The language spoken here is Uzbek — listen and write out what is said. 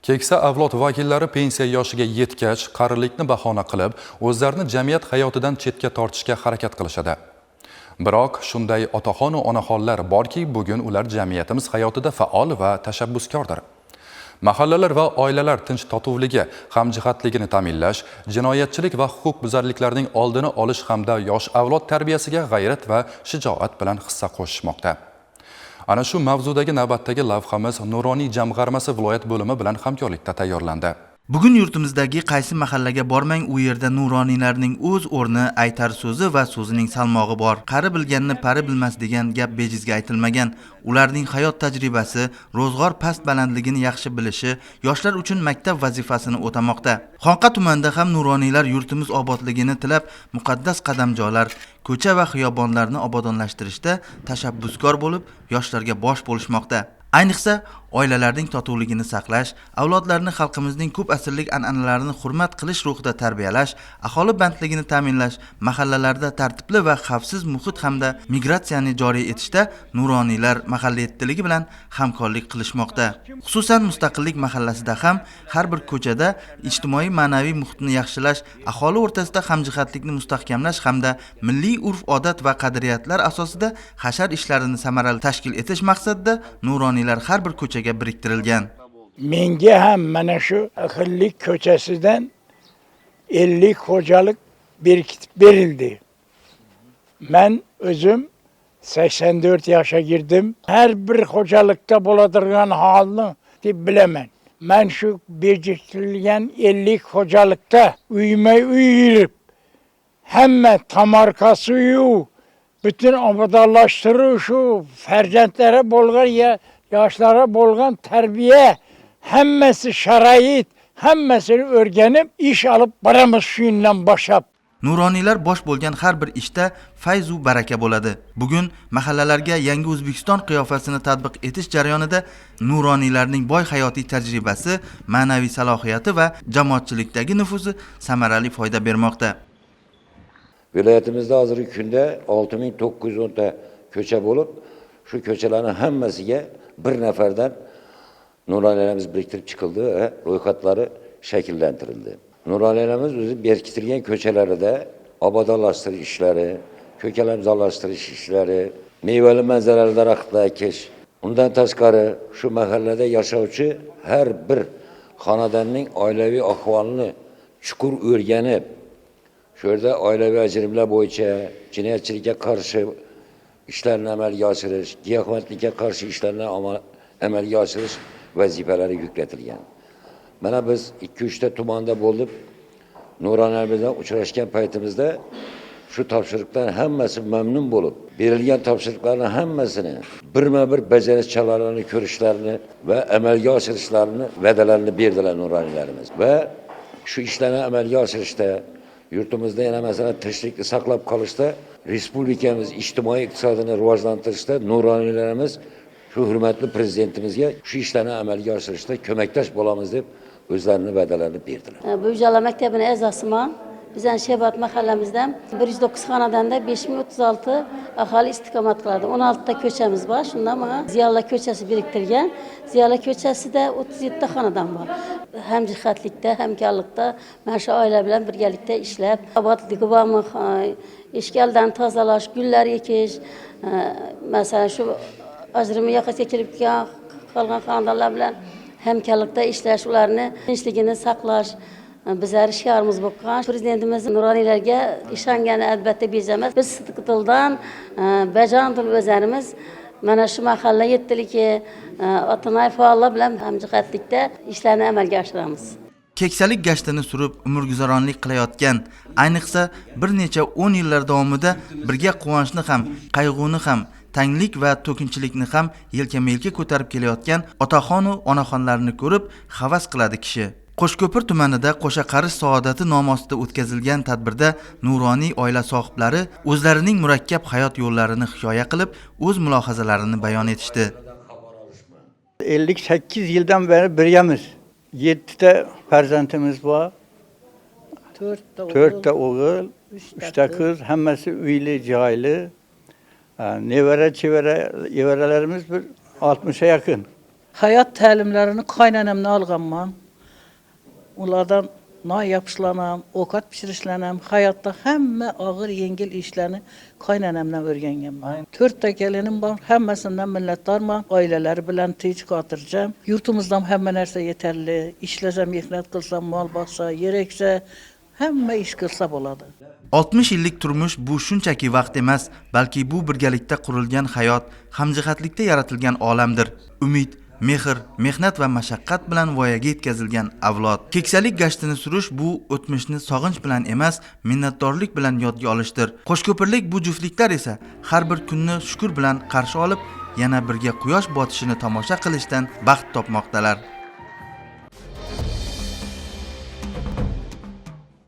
Keksa avlod vakillari pensiya yoshiga yetgach, qarilikni bahona qilib, o'zlarini jamiyat hayotidan chetga tortishga harakat qilishadi. Biroq shunday otaxon va onaxonlar borki, bugun ular jamiyatimiz hayotida faol va tashabbuskordir. Mahallalar va oilalar tinch totuvligi, hamjihatligini ta'minlash, jinoyatchilik va huquqbuzarliklarning oldini olish hamda yosh avlod tarbiyasiga g'ayrat va shijoat bilan hissa qo'shishmoqda. Ana shu mavzudagi navbatdagi lavhamiz Nuroniy jamg'armasi viloyat bo'limi bilan hamkorlikda tayyorlandi. Bugun yurtimizdagi qaysi mahallaga bormang, u yerda nuroniylarning o'z o'rni, aytar so'zi va so'zining salmog'i bor. Qari bilganni pari bilmas degan gap bejizga aytilmagan. Ularning hayot tajribasi, ro'zg'or past balandligini yaxshi bilishi yoshlar uchun maktab vazifasini o'tamoqda. Xonqa tumanida ham nuroniylar yurtimiz obodligini tilab, muqaddas qadamjolar, ko'cha va xiyobonlarni obodonlashtirishda tashabbuskor bo'lib, yoshlarga bosh bo'lishmoqda. Ayniqsa, oilalarning totuvligini saqlash, avlodlarni xalqimizning ko'p asrlik an'analarini hurmat qilish ruhida tarbiyalash, aholi bandligini ta'minlash, mahallalarda tartibli va xavfsiz muhit hamda migratsiyani joriy etishda nuroniylar mahalla yettiligi bilan hamkorlik qilishmoqda. Xususan, Mustaqillik mahallasida ham har bir ko'chada ijtimoiy ma'naviy muhitni yaxshilash, aholi o'rtasida hamjihatlikni mustahkamlash hamda milliy urf-odat va qadriyatlar asosida hashar ishlarini samarali tashkil etish maqsadida nuroniylar har bir ko'chaga biriktirilgan. Menga ham mana shu Ahillik ko'chasidan 50 xo'jalik berkitib berildi. Men o'zim 84 yoshga girdim. Har bir xo'jalikda bo'ladigan holni deb bilaman. Men shu berkitilgan 50 xo'jalikda uyma uy yurib, hamma tomorkasi-yu, butun obodonlashtirish, shu farzandlari bo'lgan ya yoshlara bo'lgan tarbiya, hammasi sharoit, hammasini o'rganib ish olib boramiz shundan boshlab. Nuroniylar bosh bo'lgan har bir ishda fayzu baraka bo'ladi. Bugun mahallalarga yangi O'zbekiston qiyofasini tatbiq etish jarayonida nuroniylarning boy hayotiy tajribasi, ma'naviy salohiyati va jamoatchilikdagi nufuzi samarali foyda bermoqda. Viloyatimizda hozirgi kunda 6910 ta ko'cha bo'lib, shu ko'chalarning hammasiga bir nafardan nuroniylarimiz biriktirib chiqildi va ro'yxatlari shakllantirildi. Nuroniylarimiz o'zi berkitilgan ko'chalarida obodonlashtirish ishlari, ko'kalamzorlashtirish ishlari, mevali manzarali daraxtlar ekish, undan tashqari shu mahallada yashovchi har bir xonadonning oilaviy ahvolini chuqur o'rganib, shu yerda oilaviy ajrimlar bo'yicha jinoyatchilikka qarshi ishlarni amalga oshirish, giyohvandlikka qarshi ishlarni amalga oshirish vazifalari yuklatilgan. Mana biz 2-3 ta tumanda bo'lib, nuroniylar bilan uchrashgan paytimizda shu topshiriqdan hammasi mamnun bo'lib, berilgan topshiriqlarni hammasini birma-bir bajarish choralarini ko'rishlarini va amalga oshirishlarini va'dalarini berdilar nuroniylarimiz. Va shu ishlarni amalga oshirishda, yurtimizda yana masalan tinchlikni saqlab qolishda, respublikamiz ijtimoiy iqtisodini rivojlantirishda nuroniylarimiz shu hurmatli prezidentimizga shu ishlarni amalga oshirishda ko'makdosh bo'lamiz deb o'zlarini va'dalarini berdilar. Buvijala maktabini a'zosiman. Bizning Shebat mahallamizda 109 xonadonda 5036 aholi istiqomat qiladi. 16 ta ko'chamiz bor. Shunda mana Ziyolilar ko'chasi biriktirilgan. Ziyolilar ko'chasida 37 ta xonadon bor. Hamjihatlikda, hamkorlikda mana shu oila bilan birgalikda ishlab, obodligi bormi, eshik oldini tozalash, gullar ekish, masalan shu ajrimi yoqasiga kelib qolgan xonadonlar bilan hamkorlikda ishlash, ularni tinchligini saqlash bizlar shiorimiz bo'lgan. Prezidentimiz nuroniylarga ishongani albatta bezamas. Biz sidqi dildan, bajon dil o'zlarimiz mana shu mahalla yettiligi ota faollar bilan hamjihatlikda ishlarni amalga oshiramiz. Keksalik gashtini surib umrguzaronlik qilayotgan, ayniqsa bir necha o'n yillar davomida birga quvonchni ham, qayg'uni ham, tanglik va to'kinchilikni ham yelkama-yelka ko'tarib kelayotgan otaxonu onaxonlarni ko'rib havas qiladi kishi. Qo'shko'pir tumanida Qo'sha qarish saodati nomi ostida o'tkazilgan tadbirda nuroniy oila sohiblari o'zlarining murakkab hayot yo'llarini hikoya qilib, o'z mulohazalarini bayon etishdi. 58 yildan beri birgamiz. 7 ta farzandimiz bor. 4 ta o'g'il, 3 ta qiz, hammasi uyli, joyli. Nevara, chevara, evaralarimiz bir 60 ga yaqin. Hayot ta'limlarini qaynonamdan olganman. Ulardan non yopishlarni, ovqat pishirishlarni, hayotda hamma og'ir yengil ishlarni qaynonamdan o'rganganman. 4ta kelinim bor, hammasidan minnatdorman. Oilalari bilan tinch, xotirjam. Yurtimizda hamma narsa yetarli. Ishlasam, mehnat qilsam, mol boqsa, yer eksa, hamma ish qilsa bo'ladi. 60 yillik turmush bu shunchaki vaqt emas, balki bu birgalikda qurilgan hayot, hamjihatlikda yaratilgan olamdir. Umid, mehr, mehnat va mashaqqat bilan voyaga yetkazilgan avlod. Keksalik gashtini surish bu o'tmishni sog'inch bilan emas, minnatdorlik bilan yodga olishdir. Qo'shko'pirlik bu juftliklar esa har bir kunni shukr bilan qarshi olib, yana birga quyosh botishini tomosha qilishdan baxt topmoqdalar.